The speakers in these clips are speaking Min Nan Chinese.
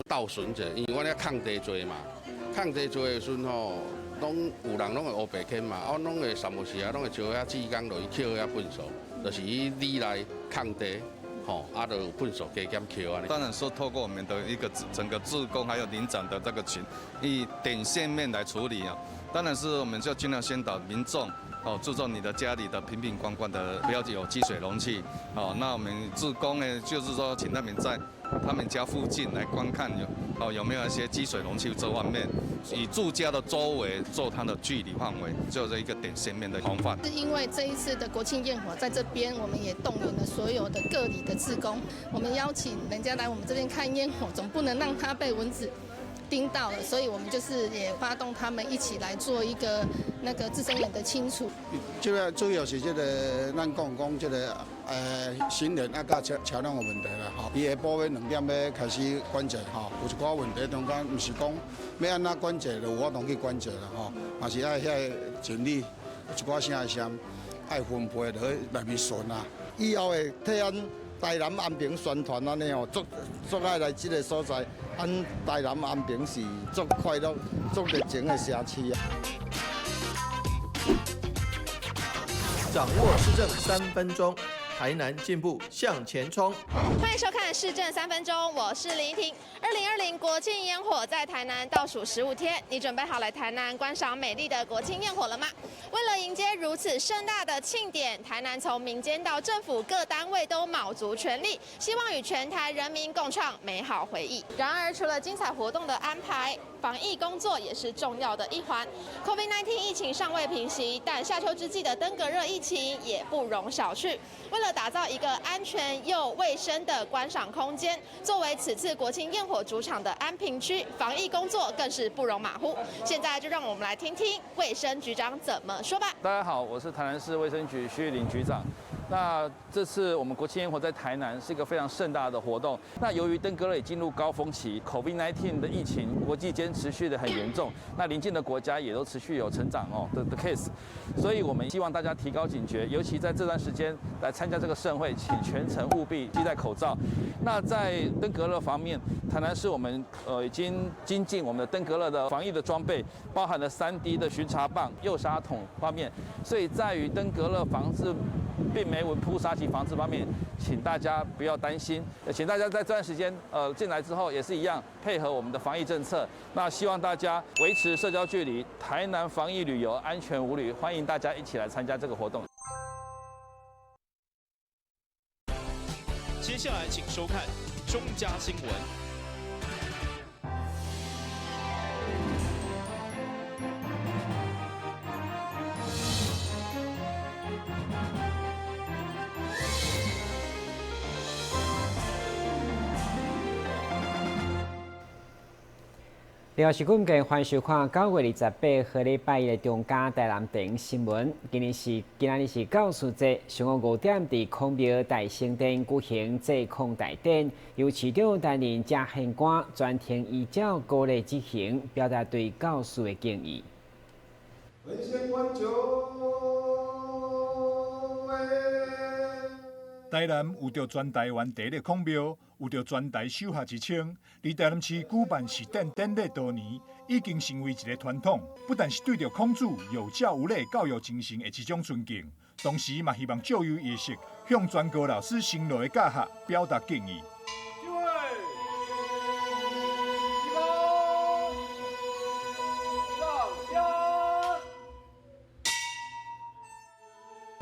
鬥巡者，因為阮遐空地濟嘛，空地濟的時陣吼，攏有人攏會烏白牽嘛，啊，攏會三不時啊，攏會招遐志工落去抾遐糞掃，就是去里內空地，吼，啊，就有糞掃加減抾按呢。當然說透過我們的一個整個志工還有里長的這個群，以點線面來處理啊。當然是我們就盡量宣導民眾，哦，注重你的家裡的瓶瓶罐罐的不要有積水容器，哦，那我們志工呢，就是說請他們在他們家附近來觀看有哦有沒有一些積水容器這方面，以住家的周圍做它的距離範圍，就是一個點線面的防範。是因為這一次的國慶焰火在這邊，我們也動員了所有的各里的志工，我們邀請人家來我們這邊看煙火，總不能讓他被蚊子叮到了，所以我們就是也發動他們一起來做一個那個孳生源的清除。這個主要是這個咱講講這個行人啊，佮車車輛的問題啦，吼。伊下晡欲2點欲開始管制，吼，有一寡問題中間，毋是講欲按怎管制就有法度去管制啦，吼，嘛是愛遐個整理一寡啥的啥，愛分配落去內面巡啊。以後會替咱台南安平宣傳按呢吼，足足愛來這個所在，咱台南安平是足快樂、足熱情的城市啊！掌握市政三分鐘，台南進步向前衝。歡迎收看市政三分鐘，我是林婷。2020國慶煙火在台南倒數15天，你準備好來台南觀賞美麗的國慶焰火了嗎？為了迎接如此盛大的慶典，台南從民間到政府各單位都卯足全力，希望與全台人民共創美好回憶。然而，除了精彩活動的安排，防疫工作也是重要的一環。COVID-19 疫情尚未平息，但夏秋之際的登革熱疫情也不容小覷。為了打造一個安全又衛生的觀賞空間，作為此次國慶焰火主場的安平區，防疫工作更是不容馬虎。現在就讓我們來聽聽衛生局長怎麼說吧。大家好，我是台南市衛生局徐玉玲局長。那這次我們國慶煙火在台南是一個非常盛大的活動。那由於登革熱已進入高峰期，COVID-19 的疫情國際間持續的很嚴重，那鄰近的國家也都持續有成長哦的 case，所以我們希望大家提高警覺，尤其在這段時間來參加這個盛會，請全程務必繫戴口罩。那在登革熱方面，台南市我們已經精進我們的登革熱的防疫的裝備，包含了3D 的巡查棒、誘殺桶方面，所以在於登革熱防治病媒蚊撲殺及防治方面，請大家不要擔心，請大家在這段時間進來之後也是一樣配合我們的防疫政策。那希望大家維持社交距離，台南防疫旅遊安全無慮，歡迎大家一起來參加這個活動。接下來請收看中嘉新聞。另外是今歡迎收看9月28號禮拜一的中嘉台南電新聞。今仔日是教師節，上午5點佇孔廟大成殿舉行祭孔大典，由市長擔任正獻官，全程依照古禮執行，表達對教師的敬意。台南有著全台灣第一个孔廟，有著全台首學之稱。佇台南市舉辦釋典典禮多年，已經成為一個傳統。不但是對著孔子有教無類教育精神的一種尊敬，同時嘛希望藉由儀式向全國老師辛勞的教學表達敬意。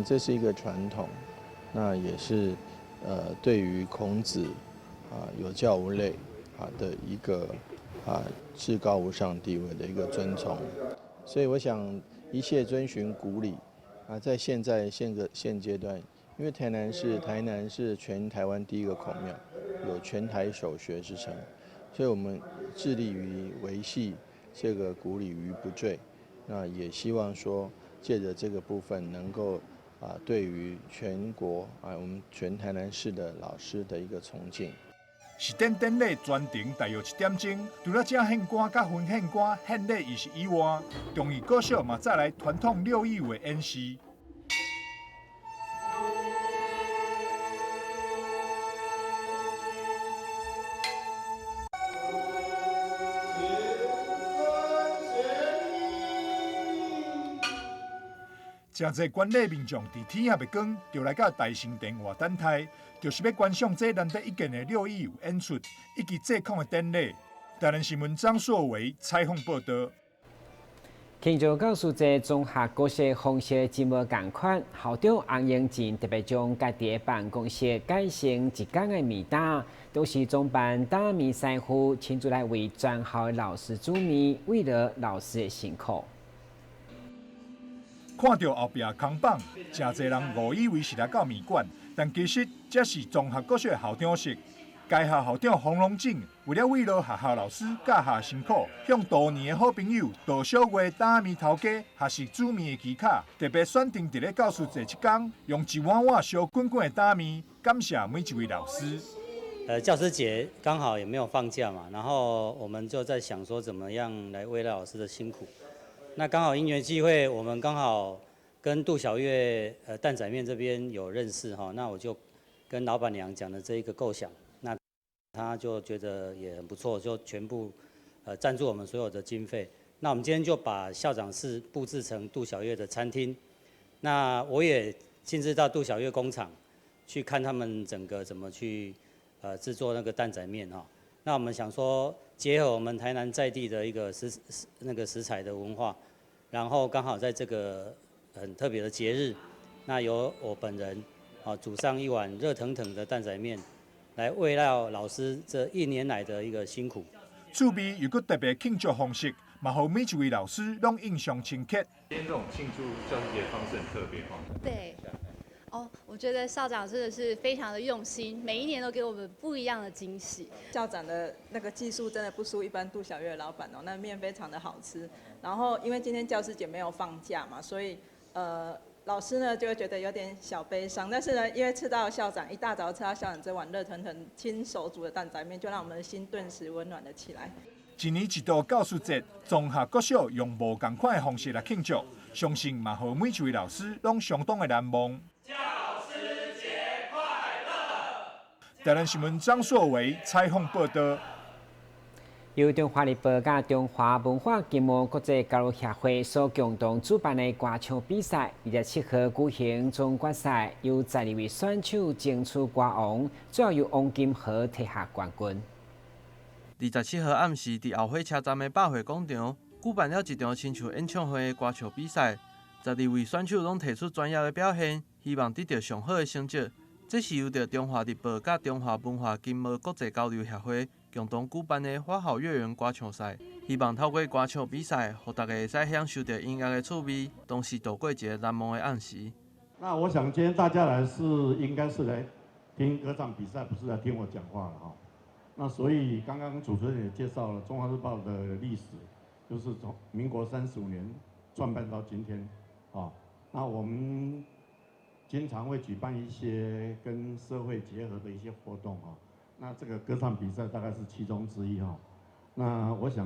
這是一個傳統。那也是，對於孔子啊有教無類啊的一個啊至高無上地位的一個尊崇，所以我想一切遵循古禮啊，在現在現個現階段，因為台南是全台灣第一個孔廟，有全台首學之稱，所以我們致力於維繫這個古禮於不墜，那也希望說借著這個部分能夠。啊，對於全國啊，我們全台南市的老師的一個崇敬。釋典典禮全程大約一點鐘，除了正獻官佮分獻官獻禮儀式以外，忠義國小嘛再來傳統六藝的演示。誠濟觀禮民眾佇天還袂光，就來到大成殿外等待，就是欲觀賞這難得一見的六一五演出以及祭孔的典禮。台南新聞張碩維採訪報道。慶祝教師節，綜合國小方式真無仝款，校長洪英進特別將家己的辦公室改成一工的麵擔，都是裝扮擔麵師傅，親自來為全校的老師煮麵，慰勞老師的辛苦。看著後壁空榜，誠濟人誤以為是來到麵館，但其實這是綜合國小的校長室。該校校長洪龍進為了慰勞學校老師教學辛苦，向多年的好朋友杜小月擔麵頭家學習煮麵的技巧，特別選定佇咧教師節這工，用一碗碗燒滾滾的擔麵，感謝每一位老師。教師節剛好也沒有放假嘛，然後我們就在想說，怎麼樣來慰勞老師的辛苦。那剛好因緣際會，我們剛好跟杜小月擔仔麵這邊有認識哈，那我就跟老闆娘講了這一個構想。他就覺得也很不錯，就全部贊助我們所有的經費。那我們今天就把校長室布置成杜小月的餐廳。那我也親自到杜小月工廠去看他們整個怎麼去製作那個擔仔麵哈。那我們想說結合我們台南在地的一個那個食材的文化，然後剛好在這個很特別的節日，那由我本人啊煮上一碗熱騰騰的擔仔麵。來慰勞老師這一年來的一個辛苦。趣味又閣特別慶祝方式，嘛予每一位老師攏印象深刻。今天這種慶祝教師節的方式很特別哈。對，哦，我覺得校長真的是非常的用心，每一年都給我們不一樣的驚喜。校長的那個技術真的不輸一般杜小月的老闆哦，那麵非常的好吃。然後因為今天教師節沒有放假嘛，所以老師呢就會覺得有點小悲傷，但是呢，因為吃到校長一大早吃到校長這碗熱騰騰親手煮的擔仔麵，就讓我們的心頓時溫暖了起來。一年一度教師節，綜合國小用無仝款的方式來慶祝，相信嘛予每一位老師攏相當的難忘。教師節快樂！台南新聞張碩維採訪報道。由中華日報佮中華文化經貿國際交流協會所共同主辦的歌唱比賽，27號舉行總決賽，由12位選手爭取歌王，最後由王金和提下冠軍。27號暗時，佇後火車站的百貨廣場舉辦了一場親像演唱會的歌唱比賽，12位選手攏提出專業的表現，希望得著上好的成績。這是由著中華日報佮中華文化經貿國際交流協會共同舉辦的花好月圓歌唱賽，希望透過歌唱比賽，予大家會使享受著音樂的趣味，同時度過一个難忘的暗時。那我想今天大家來是應該是來聽歌唱比賽，不是來聽我講話了哈。那所以剛剛主持人也介紹了《中華日報》的歷史，就是從民國35年創辦到今天，啊，那我們經常會舉辦一些跟社會結合的一些活動啊。那這個歌唱比賽大概是其中之一哈。那我想，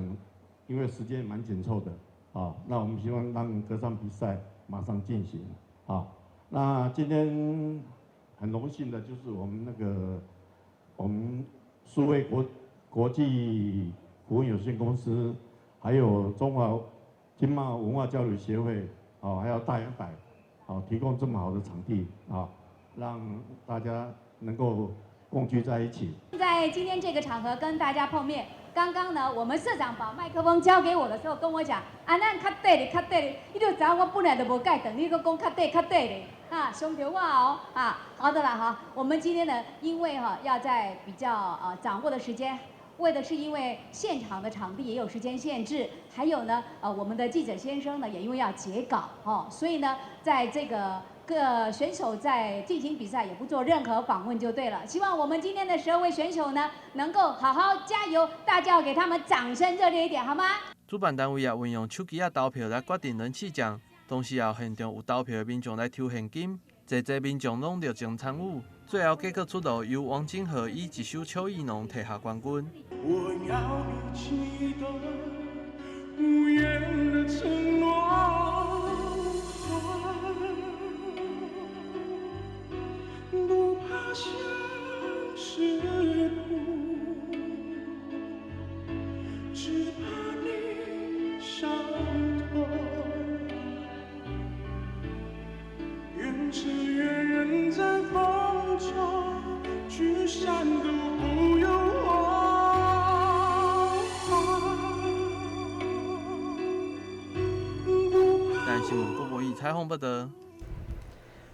因為時間蠻緊湊的，啊，那我們希望讓歌唱比賽馬上進行，啊。那今天很榮幸的就是我們那個我們數位國際股份有限公司，還有中華經貿文化交流協會，啊，還有大圓柏，好，提供這麼好的場地，啊，讓大家能夠共聚在一起。在今天這個場合跟大家碰面，剛剛呢，我們社長把麥克風交給我的時候，跟我講：啊，咱較短咧，較短咧，你就知影我本來就無蓋長，你閣講較短較短咧，啊，傷著我哦，啊，好的啦哈，我們今天呢，因為哈要在比較掌握的時間，為的是因為現場的場地也有時間限制，還有呢，我們的記者先生呢也因為要截稿哦，所以呢，在這個各選手在進行比賽也不做任何訪問就對了。希望我們今天的12位選手呢，能夠好好加油，大家要給他們掌聲熱烈一點，好嗎？主辦單位也運用手機仔投票來決定人氣獎，同時也有現場有投票的民眾來抽現金，濟濟民眾攏熱情參與。最後結果出爐，由王金和以一首《秋意濃》提下冠軍。我要你記得無言的承諾，不怕相識苦，只怕你傷痛。采访报道。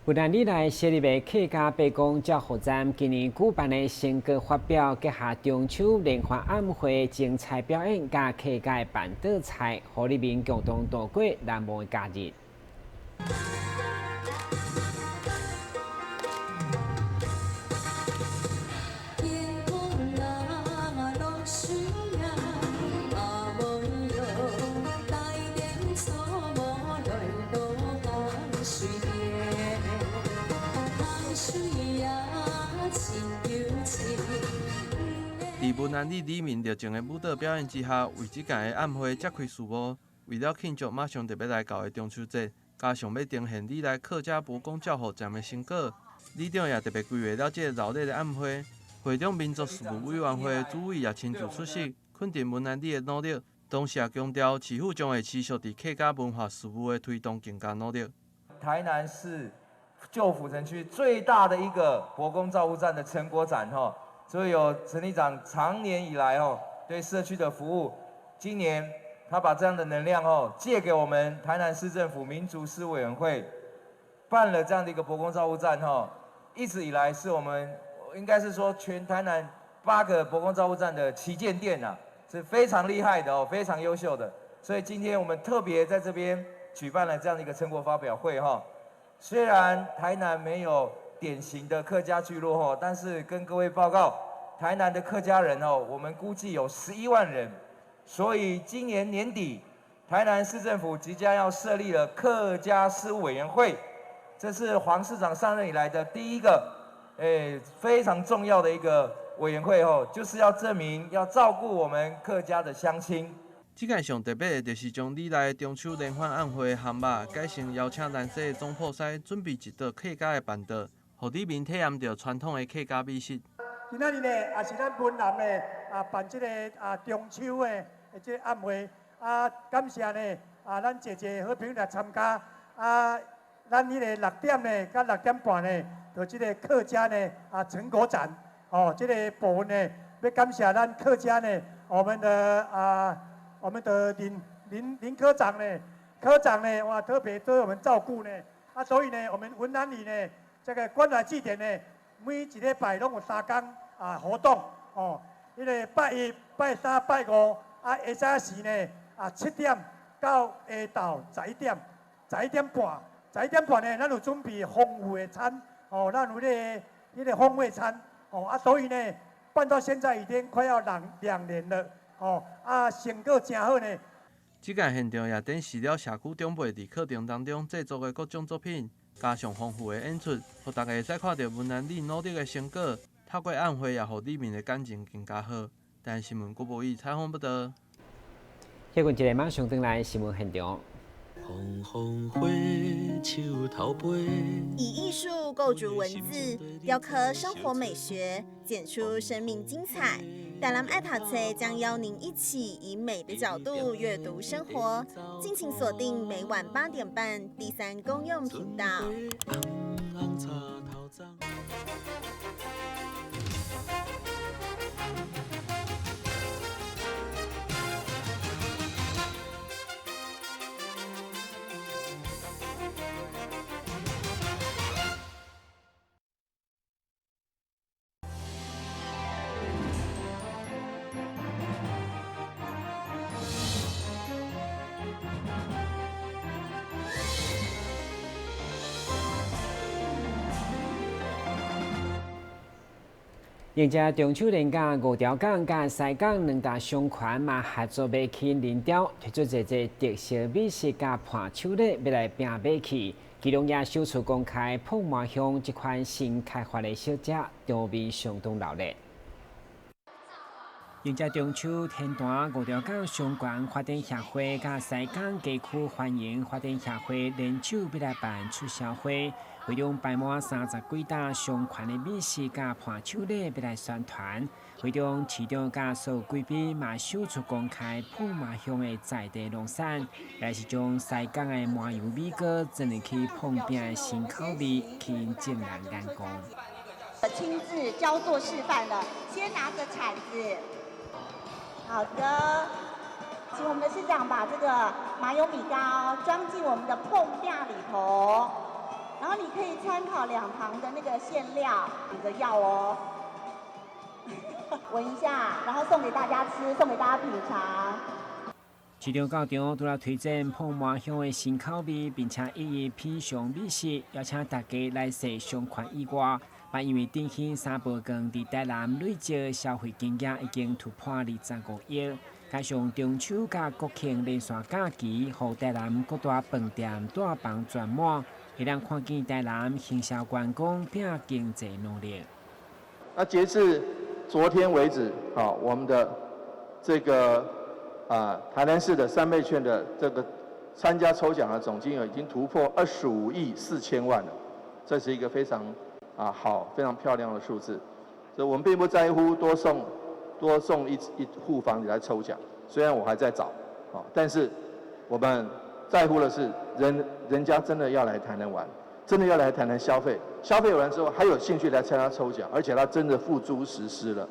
云南里来设立的客家伯公照护站，今年举办的成果发表，结合中秋联欢晚会精彩表演，佮客家的办桌菜，予里民共同度过难忘的假日。伫文安里里民热情的舞蹈表演之下，为这届的晚会揭开序幕。为了庆祝马上就欲来到的中秋节，加上欲呈现里内客家伯公照护站的成果，里长也特别规划了这个热闹的晚会。会长民族事务委员会主委也亲自出席，肯定文安里的努力，同时也强调市府将会持续伫客家文化事务的推动更加努力。台南市旧府城区最大的一个伯公照护站的成果展，吼。所以有陈里长长年以来哦对社区的服务，今年他把这样的能量哦借给我们台南市政府民族事务委员会，办了这样的一个伯公照护站哦，一直以来是我们应该是说全台南8个伯公照护站的旗舰店啊，是非常厉害的哦，非常优秀的。所以今天我们特别在这边举办了这样的一个成果发表会哈。虽然台南没有典型的客家聚落哦，但是跟各位报告，台南的客家人哦，我们估计有11万人，所以今年年底，台南市政府即将要设立了客家事务委员会，这是黄市长上任以来的第一个，非常重要的一个委员会哦，就是要证明要照顾我们客家的乡亲。这届上特别的，就是将里内中秋联欢晚会的项目改成邀请南势的总铺师准备一道客家的办桌，予里民体验著传统的客家美食。今仔日呢，也是咱文南呢办这个中秋的这个晚会啊，感谢呢咱济济好朋友来参加啊，咱彼个6点呢，到6点半呢，就这个客家呢成果展哦，这个部分呢，欲感谢咱客家呢，我们的林科长呢，科长呢，哇，特别对我们照顾呢，啊，所以呢，我们文南里呢，这个关怀祭典呢，每一礼拜拢有3天活动哦，彼个拜一、拜三、拜五，啊，下早时呢，7点到下昼11点，11点半，11点半呢，咱有准备丰富的餐哦，咱有彼个风味餐哦，啊，所以呢，办到现在已经快要两年了。哦，啊，成果真好呢。这届现场也展示了社区长辈伫课程当中制作的各种作品，加上丰富的演出，予大家会使看著文南里努力的成果。透过晚会，也予里面的感情更加好。台新闻郭博宇采访报道。歇困一下，马上转来新闻现场。红红火，树头飞。以艺术构筑文字，雕刻生活美学，剪出生命精彩。台南爱读册将邀您一起以美的角度阅读生活，敬请锁定每晚8点半第3公用频道。迎接中秋连假，五条港佮西港两大商圈嘛合作买起林雕，推出一个特色美食佮伴手礼，欲来拼买去。其中也首次公开膨麻乡这款新开发的小食，场面相当热闹。迎接中秋，天坛五条港商圈发展协会佮西港街区欢迎发展协会联手欲来办促销会。会中摆满30几搭商圈的美食佮伴手礼，欲来宣传。会中市长佮所有贵宾嘛首次公开膨麻乡的在地农产，也是将西港的麻油米糕装入去膨饼的新口味，吸引众人眼光。亲自教做示范了，先拿着铲子，好的，請我們的市長把這個麻油米糕裝進我們的椪餅裡頭，然後你可以參考兩旁的那個餡料，你的藥哦，聞一下，然後送給大家吃，送給大家品嘗。市長到場除了推薦膨麻香的新口味，並且一一品嘗美食，邀請大家來踅商圈以外，嘛因為振興三寶羹佇台南累積消費金額已經突破25億，加上中秋佮國慶連續假期，予台南各大飯店大房全滿，會當看見台南行銷觀光拼經濟努力。那截至昨天為止，啊，我們的這個啊，台南市的三倍券的這個參加抽獎的總金額已經突破25億4千萬了，這是一個非常啊好、非常漂亮的數字。所以我們並不在乎多送一戶房子來抽獎，雖然我還在找，啊，但是我們在乎的是人家真的要來台南玩，真的要來台南消費，消費完之後還有興趣來參加抽獎，而且他真的付諸實施了。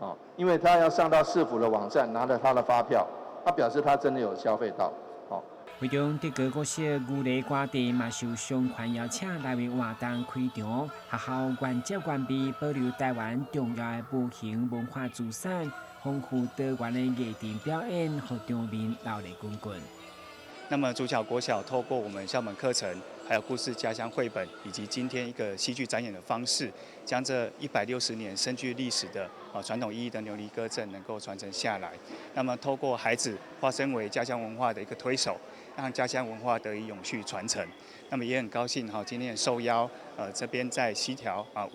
啊，因為他要上到市府的網站，拿着他的發票，他表示他真的有消費到。好，會中德國國小牛犁歌隊嘛受商圈邀請來為活動開場，學校原汁原味保留台灣重要的無形文化資產，豐富多元的藝陣表演，予場面熱鬧滾滾。那麼竹橋國小透過我們校本課程，還有故事家鄉繪本，以及今天一個戲劇展演的方式，將這160年深具歷史的啊傳統意義的牛犁歌陣能夠傳承下來。那麼透過孩子化身為家鄉文化的一個推手，讓家鄉文化得以永續傳承。那麼也很高興哈，今天受邀，這邊在西條啊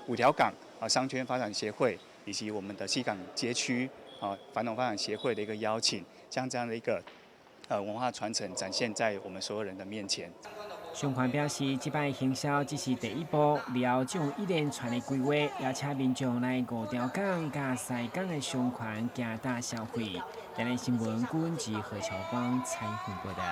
五條港啊商圈發展協會以及我們的西港街區啊繁榮發展協會的一個邀請，將這樣的一個文化傳承展現在我們所有人的面前。商圈表示，這擺行銷只是第一步，了後將有一連串的規劃，邀請民眾來五條港佮西港的商圈行大消費。台南新聞郭志何朝光採訪報道。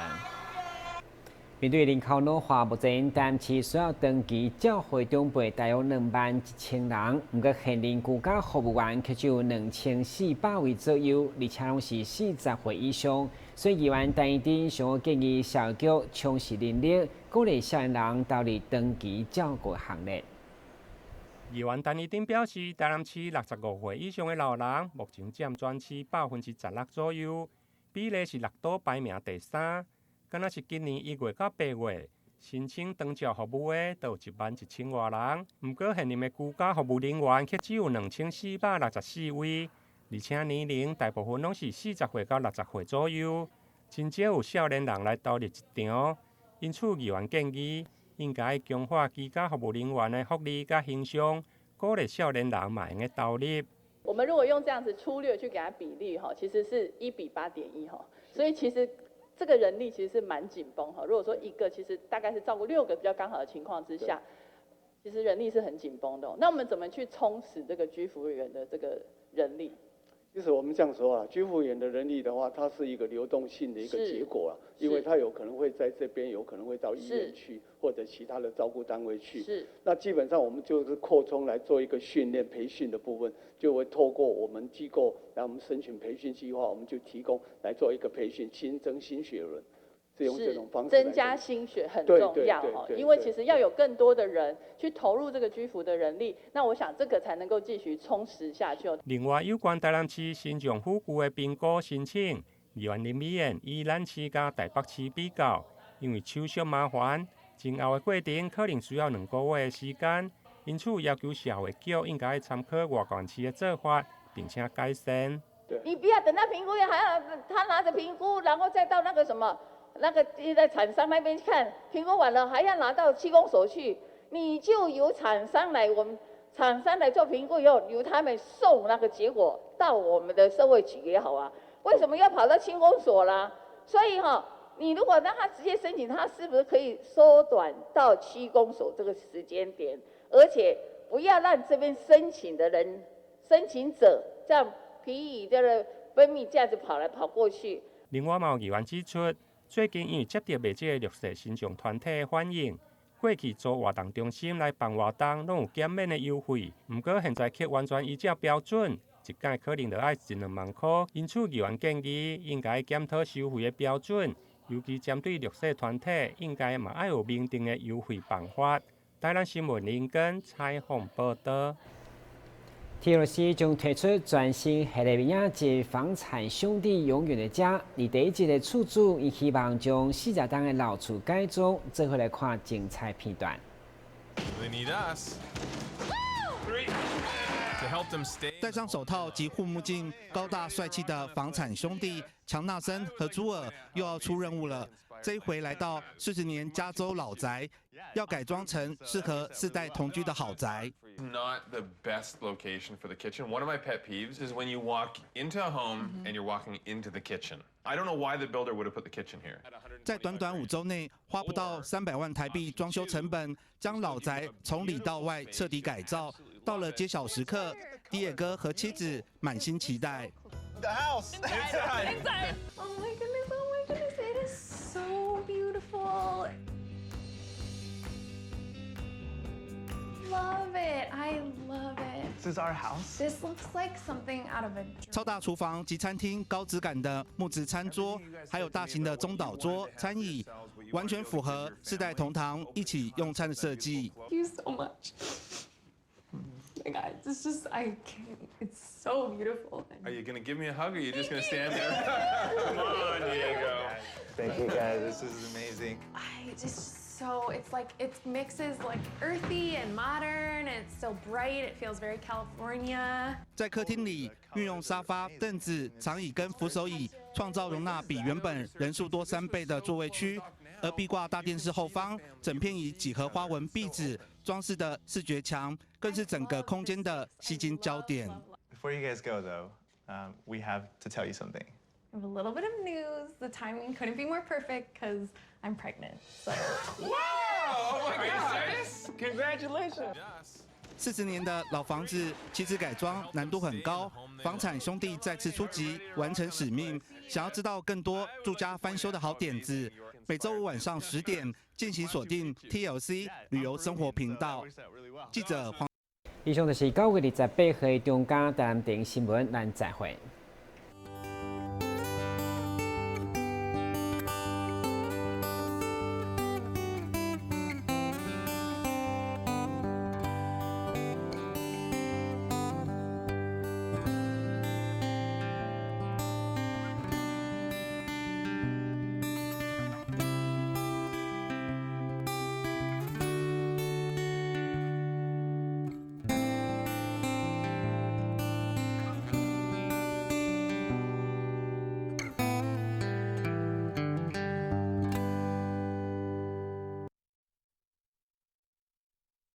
面對人口老化，目前台南市需要長期照護長輩大約21,000人，毋過現任居家服務員卻只有2400位左右，而且攏是40歲以上。所以議員陳怡貞上建議社會局充實人力，鼓勵少年人投入長期照顧行列。議員陳怡貞表示，台南市65歲以上的老人，目前佔全市16%左右，比例是六都排名第三。敢若是今年1月到8月，申請長照服務的都有11,000外人，毋過現任的居家服務人員卻只有2464位，而且年齡大部分攏是40歲到60歲左右，真少有少年人來投入職場。因此，議員建議應該強化居家服務人員的福利佮形象，鼓勵少年人嘛會用投入。我們如果用這樣子粗略去給他比例，哈，其實是1比8.1，哈，所以其實這個人力其實是蠻緊繃哈。如果說一個其實大概是照顧六個比較剛好的情況之下，其實人力是很緊繃的。那我們怎麼去充實這個居服員的這個人力？其實我們這樣說啊，居服員的人力的話，它是一個流動性的一個結果啊，因為它有可能會在這邊，有可能會到醫院去，或者其他的照顧單位去。那基本上我們就是擴充來做一個訓練培訓的部分，就會透過我們機構來我們申請培訓計劃，我們就提供來做一個培訓，新增新血輪。是用這種方式增加新血很重要哈，因為其實要有更多的人去投入這個居服的人力，那我想這個才能夠繼續充實下去。另外，有關台南市身障輔具的評估申請，議員林美燕以咱市佮台北市比較，因為手續麻煩，前後的過程可能需要2個月的時間，因此要求社會局應該參考外縣市的做法，並且改善。你不要等到評估，還要他拿着評估，然後再到那個什麼。那個在廠商那邊看評估完了，還要拿到區公所去，你就由廠商來，我們廠商來做評估以後，由他們送那個結果到我們的社會局也好啊。為什麼要跑到區公所啦？所以哈，你如果讓他直接申請，他是不是可以縮短到區公所這個時間點？而且不要讓這邊申請的人、申請者這樣疲於這個奔命這樣子跑來跑過去。另外，嘛有議員指出，最近因為接到袂少的弱勢身障團體的反映，過去租活動中心來辦活動，攏有減免的優惠。毋過現在卻完全依照標準，一擺可能著愛一兩萬箍。因此，議員建議應該檢討收費的標準，尤其針對弱勢團體，應該嘛愛有明定的優惠辦法。台南新聞林根採訪報道。 TLC 將推出全新系列影集《房產兄弟永遠的家》，而第一集的厝主伊希望將40棟的老厝改裝，做伙來看精彩片段。 They need us to help them stay. 戴上手套及護目鏡，高大帥氣的房產兄弟強納森和朱爾又要出任務了。這一回來到40年加州老宅，要改裝成適合四代同居的豪宅。 Not the best location for the kitchen. One of my pet peeves is when you walk into a home and you're walking into the kitchen. I don't know why the builder would have put the kitchen here. 在短短5周內，花不到300萬台幣裝修成本，將老宅從裡到外徹底改造。到了揭曉時刻，迪野哥和妻子滿心期待。 The house. Inside. Oh my goodness! Oh my goodness! It is so beautiful. Love it. I love it. This is our house. This looks like something out of a 超大廚房及餐廳，高質感的木質餐桌，還有大型的中島桌、餐椅，完全符合四代同堂一起用餐的設計。 Thank you so much. My God, it's just I can't. It's so beautiful. Are you gonna give me a hug or are you just gonna stand there? Come on, Diego. Thank you, guys. This is amazing. I just so it's like it mixes like earthy and modern, and it's so bright. It feels very California. 在客廳裡，運用沙發、凳子、長椅跟扶手椅，創造容納比原本人數多3倍的座位區。而壁掛大電視後方，整片以幾何花紋壁紙裝飾的視覺牆，更是整個空間的吸睛焦點。 Before you guys go, though, we have to tell you something. I have a little bit of news. The timing couldn't be more perfect because I'm pregnant. So. Wow! Oh my God! Are you serious? Congratulations! 40年的老房子，其實改裝難度很高。房產兄弟再次出擊，完成使命。想要知道更多住家翻修的好點子，每週五晚上10點敬請鎖定 TLC 旅遊生活頻道。記者黃。以上就是9月28號中嘉台南新聞，咱再會。